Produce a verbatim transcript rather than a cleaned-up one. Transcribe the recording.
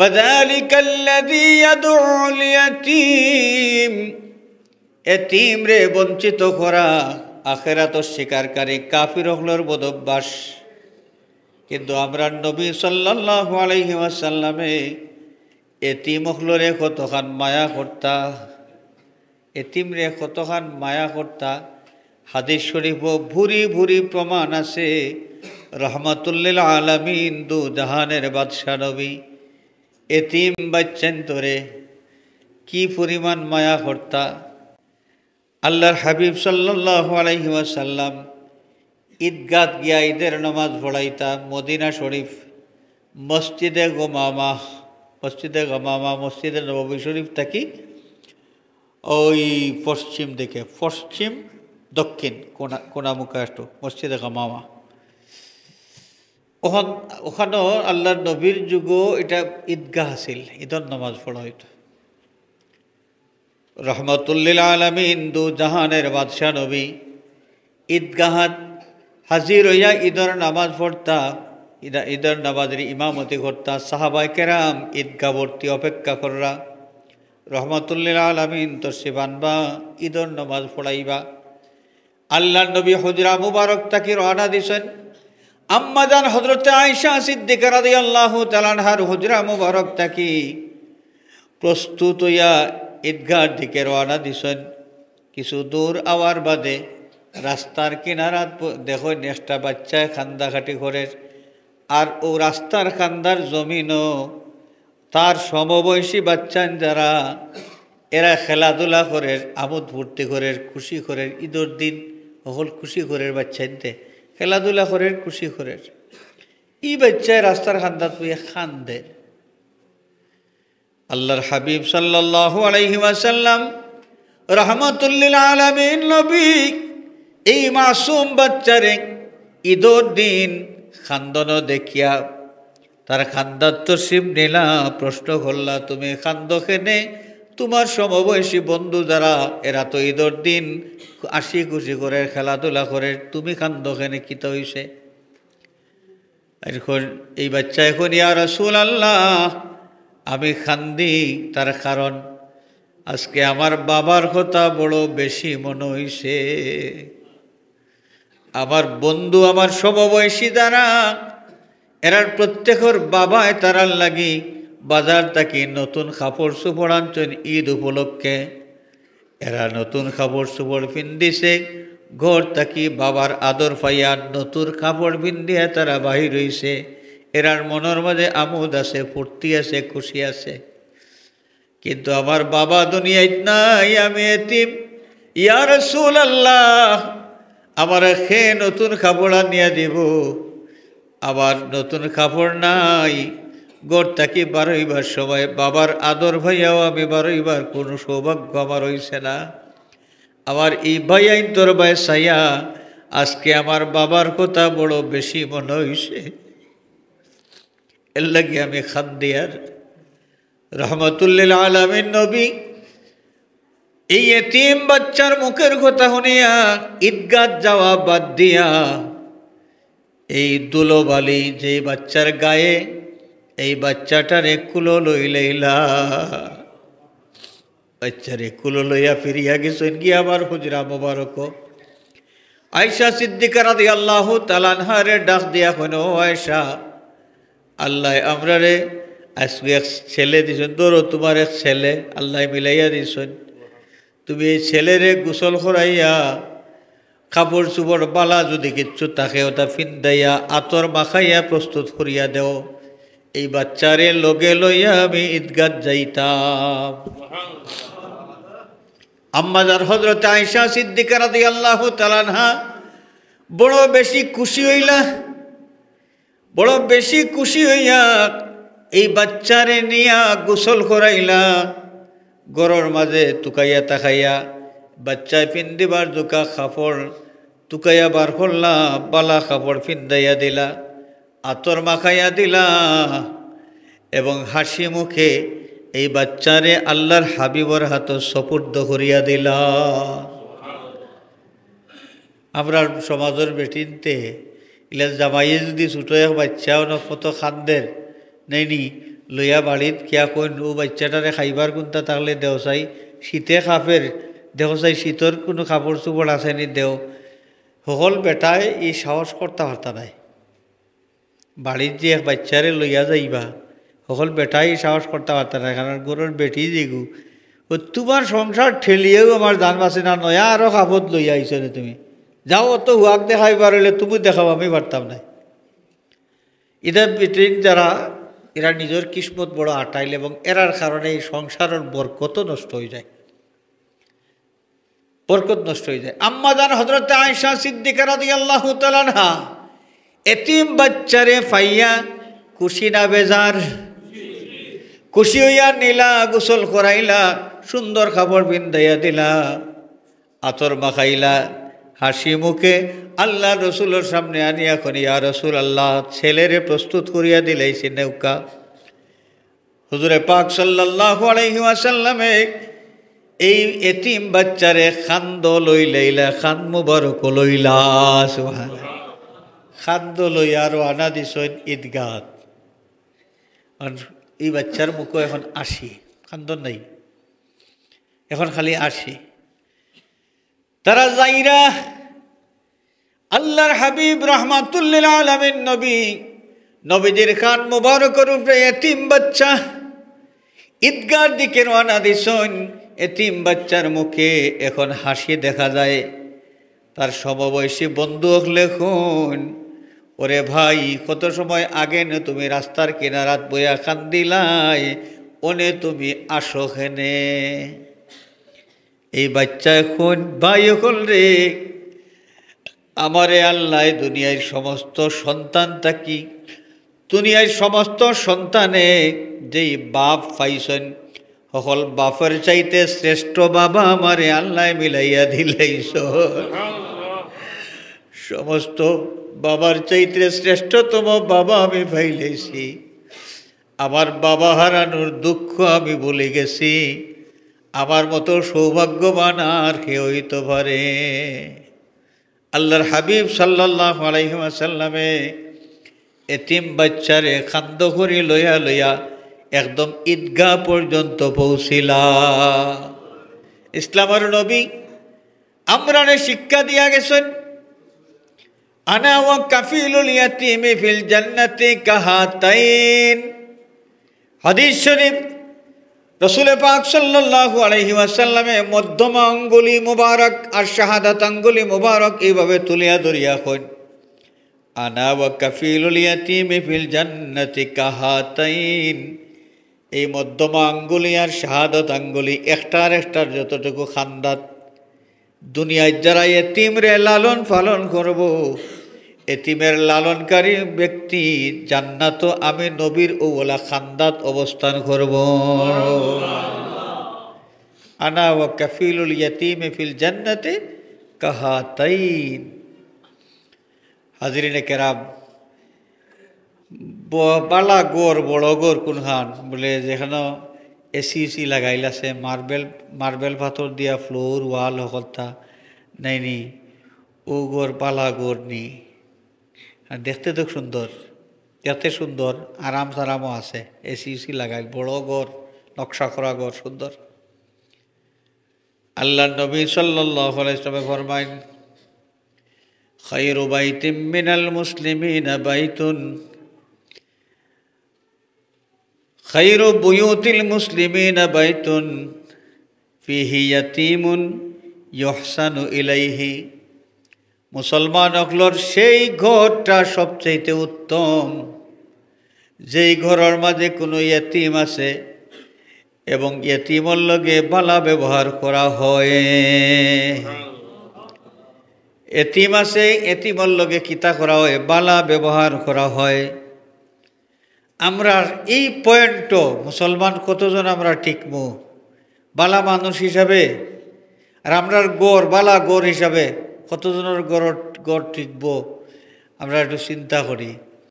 فذلك الذي يدع اليتيم। এতিমরে বঞ্চিত করা আখেরাতর স্বীকারকারী কাফির অকলর বদভ্যাস। কিন্তু আমরার নবী সাল্লাল্লাহু আলাইহি ওয়াসাল্লামে এতিম অকলরে কতখান মায়া করতা, এতিমরে কতখান মায়া করতা। হাদিস শরীফো ভুরি ভুরি প্রমাণ আছে। রহমাতুল্লিল আলামিন, দু জাহানের বাদশা নবী এতিম বাচ্চাইন্তরে কি পরিমাণ মায়া করতা। আল্লাহর হাবিব সাল্লাল্লাহু আলাইহি ওয়াসাল্লাম ঈদগাত গিয়া ঈদের নামাজ পড়াইতা। মদিনা শরীফ, মসজিদে গমামা, মসজিদে গমামা, মসজিদে নববী শরীফ থাকি ওই পশ্চিম দিকে, পশ্চিম দক্ষিণ কোনা, কোনামুখা একটু মসজিদে গমামা। ওখান, ওখানো আল্লাহর নবীর যুগো ইটা ঈদগাহ আছিল, ঈদর নামাজ পড়া অইতো। রহমাতুল্লিল আলামিন, দু জাহানের বাদশা নবী ঈদগাহাত হাজির অইয়া ঈদর নামাজ পড়তা, ঈদা-, ঈদর নামাজর ইমামতি করতা। সাহাবায়ে কেরাম ঈদগাহ ভর্তি অপেক্ষা কররা, রহমাতুল্লিল আলামিন তশরিফ আনবা, ঈদর নামাজ পড়াইবা। আল্লাহর নবী হুজরা মুবারক থাকি রওয়ানা দিছইন। আম্মাজান হযরতে আয়েশা সিদ্দিকা রাদিয়াল্লাহু তাআলা আনহার হুজরা মুবারক থাকি প্রস্তুত অইয়া ঈদগাহর দিকে রওয়ানা দিছইন। কিছু দূর আওয়ার বাদে রাস্তার কিনারাত প-, দেখইন একটা বাচ্চায় কান্দাকাটি করের। আর অউ রাস্তার কান্দার জমিনো তার সমবয়সী বাচ্চাইন যারা, এরা খেলাধুলা করের, আমোদ ফুর্তি করের, খুশি করের। ঈদর দিন হকল খুশি করের বাচ্চাইন্তে, খেলাধুলা করের, খুশি করের। ই বাচ্চায় রাস্তার কান্দাত বইয়া কান্দের। আল্লাহর হাবিব সাল্লাল্লাহু আলাইহি ওয়াসাল্লাম রহমাতুল্লিল আলামিন নবী এই মাসুম বাচ্চারে ঈদর দিন কান্দন দেখিয়া তার কান্দাত তশরিফ নিলা, প্রশ্ন করলা, "তুমি কান্দো কেনে? তুমার সমবয়সী বন্ধু যারা, এরা তো ঈদর দিন হাসি খুশি করের, খেলাধুলা করের, তুমি কান্দো কেনে? কিতা অইছে?" এখন এই বাচ্চায় কইন, "ইয়া রাসূলুল্লাহ, আমি কান্দি, তার কারণ আজকে আমার বাবার কথা বড় বেশি মনো অইছে।" আমার বন্ধু, আমার সমবয়সী যারা, এরার প্রত্যেকর বাবায় তারার লাগি বাজার থাকি নতুন কাপড়-চোপড় আনছইন ঈদ উপলক্ষে। এরা নতুন কাপড়-চোপড় পিন্দিছে, ঘর থাকি বাবার আদর পাইয়া নতুন কাপড় পিন্দিয়া তারা বাহির অইছে। এরার মনর মাঝে আমোদ আছে, ফুর্তি আছে, খুশি আছে। কিন্তু আমার বাবা দুনিয়াত নাই, আমি এতিম। ইয়া রাসূলুল্লাহ, আমারে কে নতুন কাপড় আনিয়া দিবো? আমার নতুন কাপড় নাই। ঘর থাকি বারইবার সময় বাবার আদর পাইয়াও আমি বারইবার কুনু সৌভাগ্য আমার অইছে না। আমার ই ভাইয়াইন্তর বায় চাইয়া আজকে আমার বাবার কথা বড় বেশি মনো অইছে, এর লাগি আমি কান্দিয়ার। রহমাতুল্লিল আলামিন নবী এই এতিম বাচ্চার মুখর কথা হুনিয়া ঈদগাত যাওয়া বাদ দিয়া এই ধুলোবালি যেই বাচ্চার গায়ে, এই বাচ্চাটারে কুলো লইলাইলা। বাচ্চারে কুলো লইয়া ফিরিয়া গেছইন গিয়া আবার হুজরা মোবারকো। আয়েশা সিদ্দিকা রাদিয়াল্লাহু তাআলা আনহারে ডাক দিয়া কইন, "ও আয়েশা, আল্লায় আমরারে আজকে এক ছেলে দিছইন, ধরো তুমার এক ছেলে আল্লায় মিলাইয়া দিছইন, তুমি এই ছেলেরে গোসল করাইয়া কাপড়-চোপড় বালা যুদি কিচ্ছু থাকে ওটা ফিন্দাইয়া আতর মাখাইয়া প্রস্তুত করিয়া দেও, এই বাচ্চারে লগে লইয়া আমি ঈদগাত যাইতাম।" আম্মাজান হযরত আয়েশা সিদ্দিকা রাদিয়াল্লাহু তাআলা আনহা বড় বেশি খুশি অইলা, বড় বেশি খুশি অইয়া এই বাচ্চারে নিয়া গোসল করাইলা। ঘরর মাঝে তুকাইয়া তাকাইয়া বাচ্চায় পিন্দিবার জুকা কাপড় তুকাইয়া বার করলা, বালা কাপড় পিন্দাইয়া দিলা, আতর মাখাইয়া দিলা এবং হাসি মুখে এই বাচ্চারে আল্লাহর হাবিবর হাতো সুপুর্দ করিয়া দিলা। আমরার সমাজর বেটিন্তে ইলা জামাইয়ে যুদি ছোট এক বাচ্চা অনো কত কান্দের, নাইনি? লইয়া বাড়িত গিয়া কইন, "ও বাইচ্চাটারে খাইবার কুন্তা থাকলে দেও চাই, শীতে কাফের, দেখো চাই শীতর কুনু কাপড় চোপড় আছে নি দেও।" হকল বেটায় ই সাহস করতা পারতা নায়। বাড়িত যে এক বাইচ্চারে লইয়া যাইবা, হকল বেটায় ই সাহস করতা পারতা নায়, কারণ ঘরর বেটি যেগু, ও তুমার সংসার ঠেলিয়াও আমার জান বাঁচে না, নয়া আরো কাপড় লইয়া আইছো নি তুমি, যাও অত হুয়াক দেখাইবার অইলে তুমি দেখাও, আমি পারতাম নায়। ইতা বেটিন যারা, এরা নিজর কিসমত বড় আটাইল এবং এরার কারণে এই সংসারর বরকত নষ্ট অইযায়, বরকত নষ্ট অইযায়। আম্মা জান হযরতে আয়েশা সিদ্দিকা রাদিয়াল্লাহু তাআলা আনহা এতিম বাইচ্চারে পাইয়া খুশি না বেজার? খুশি অইয়া নিলা, গোসল করাইলা, সুন্দর কাপড় পিন্দাইয়া দিলা, আতর মাখাইলা, হাসি মুখে আল্লার রসুলর সামনে আনিয়া কইন, "ইয়া রাসুলাল্লাহ, ছেলেরে প্রস্তুত করিয়া দিলাইছি নেউক্কা।" হুজুরে পাক সাল্লাল্লাহু আলাইহি ওয়াসাল্লামে এই এতিম বাইচ্চারে কান্দো লইলাইলা, কান মুবারকো লইলা, সুবহানাল্লাহ। কান্দো লইয়া রওয়ানা দিছইন ঈদগাত। আর এই বাইচ্চার মুখো এখন হাসি, কান্দন নাই, এখন খালি হাসি। তারা যাইরা আল্লার হাবিব রাহমাতুল্লিল আলামিন নবী, নবীজির কান মুবারকর উপরে এতিম বাইচ্চা ঈদগার দিকে রওয়ানা দিছইন। এতিম বাইচ্চার মুখে এখন হাসি দেখা যায়। তার সমবয়সী বন্ধু অকলে কইন, "ওরে ভাই, কত সময় আগে নু তুমি রাস্তার কিনারাত বইয়া কান্দিলায়, অনে তুমি আসো কেনে?" এই বাইচ্চায় কইন, "ভাই অকল রে, আমারে আল্লায় দুনিয়ার সমস্ত সন্তান থাকি, দুনিয়ার সমস্ত সন্তানে যেই বাপ পাইছইন, হকল বাপর চাইতে শ্রেষ্ঠ বাবা আমারে আল্লায় মিলাইয়া দিলাইছইন। সমস্ত বাবার চাইতে শ্রেষ্ঠতম বাবা আমি পাইলাইছি। আমার বাবা হারানোর দুঃখ আমি ভুলি গেছি। আমার মতো সৌভাগ্যবান আর কে অইতো পারে?" আল্লার হাবিব সাল্লাল্লাহু আলাইহি ওয়াসাল্লামে এতিম বাইচ্চারে কান্দো করি লইয়া লইয়া একদম ঈদগাহ পর্যন্ত পৌঁছিলা। ইসলামর নবী আমরারে শিক্ষা দিয়া গেছইন, "আনা ওয়া কাফিলুল ইয়াতিমি ফিল জান্নাতি কাহাতাইন।" হাদিস শরীফ, রসুলে পাক সাল্লাল্লাহু আলাইহি ওয়াসাল্লামে মধ্যমা আঙ্গুলি মুবারক আর শাহাদাত আঙ্গুলি মুবারক এইভাবে তুলিয়া ধরিয়া কইন, "আনা ওয়া কাফিলুল ইয়াতিমি ফিল জান্নাতি কাহাতাইন।" এই মধ্যমা আঙ্গুলি আর শাহাদাত আঙ্গুলি একটার একটার যতটুকু কান্দাত, দুনিয়াত যারা এতিমরে লালন পালন করবো, এতিমের লালনকারী ব্যক্তি জান্নাতো আমি নবীর অউ ওলা কান্দাত অবস্থান করবো। আনা ওয়া কাফিলুল ইয়াতিমি ফিল জান্নাতি কাহাতাইন। হাজিরিনে কেরাম, ব-, বালা ঘর, বড় ঘর কুনখান? বুলে, "যেখানো এসি উসি লাগাইল আছে, মার্বেল, মার্বেল পাথর দিয়া ফ্লোর, ওয়াল হকলতা নাইনি, অউ ঘর বালা ঘর নি?" আর দেখতে তো সুন্দর, দেখতে সুন্দর, আরাম সারামও আছে, এসি উসি লাগাইল, বড় ঘর, নকশা করা ঘর, সুন্দর। আল্লার নবী সাল্লাল্লাহু আলাইহি ওয়াসাল্লামে ফরমাইন, "খায়রু বাইতিম মিনাল মুসলিমিনা বাইতুন, খায়রু বুয়ুতিল মুসলিমিনা বাইতুন ফিহি ইয়াতিমুন ইউহসানু ইলাইহি।" মুসলমান অকলর সেই ঘরটা সবচাইতে উত্তম, যেই ঘরর মাঝে কুনু এতিম আছে এবং এতিমর লগে বালা ব্যবহার করা হয়। এতিম আছে, এতিমর লগে কিতা করা হয়? বালা ব্যবহার করা হয়। আমরার এই পয়েন্টও মুসলমান কতজন আমরা টিকমু বালা মানুষ হিসাবে? আর আমরার ঘর, বালা ঘর হিসাবে কতজনর ঘর, ঘর টিকবো? আমরা একটু চিন্তা করি।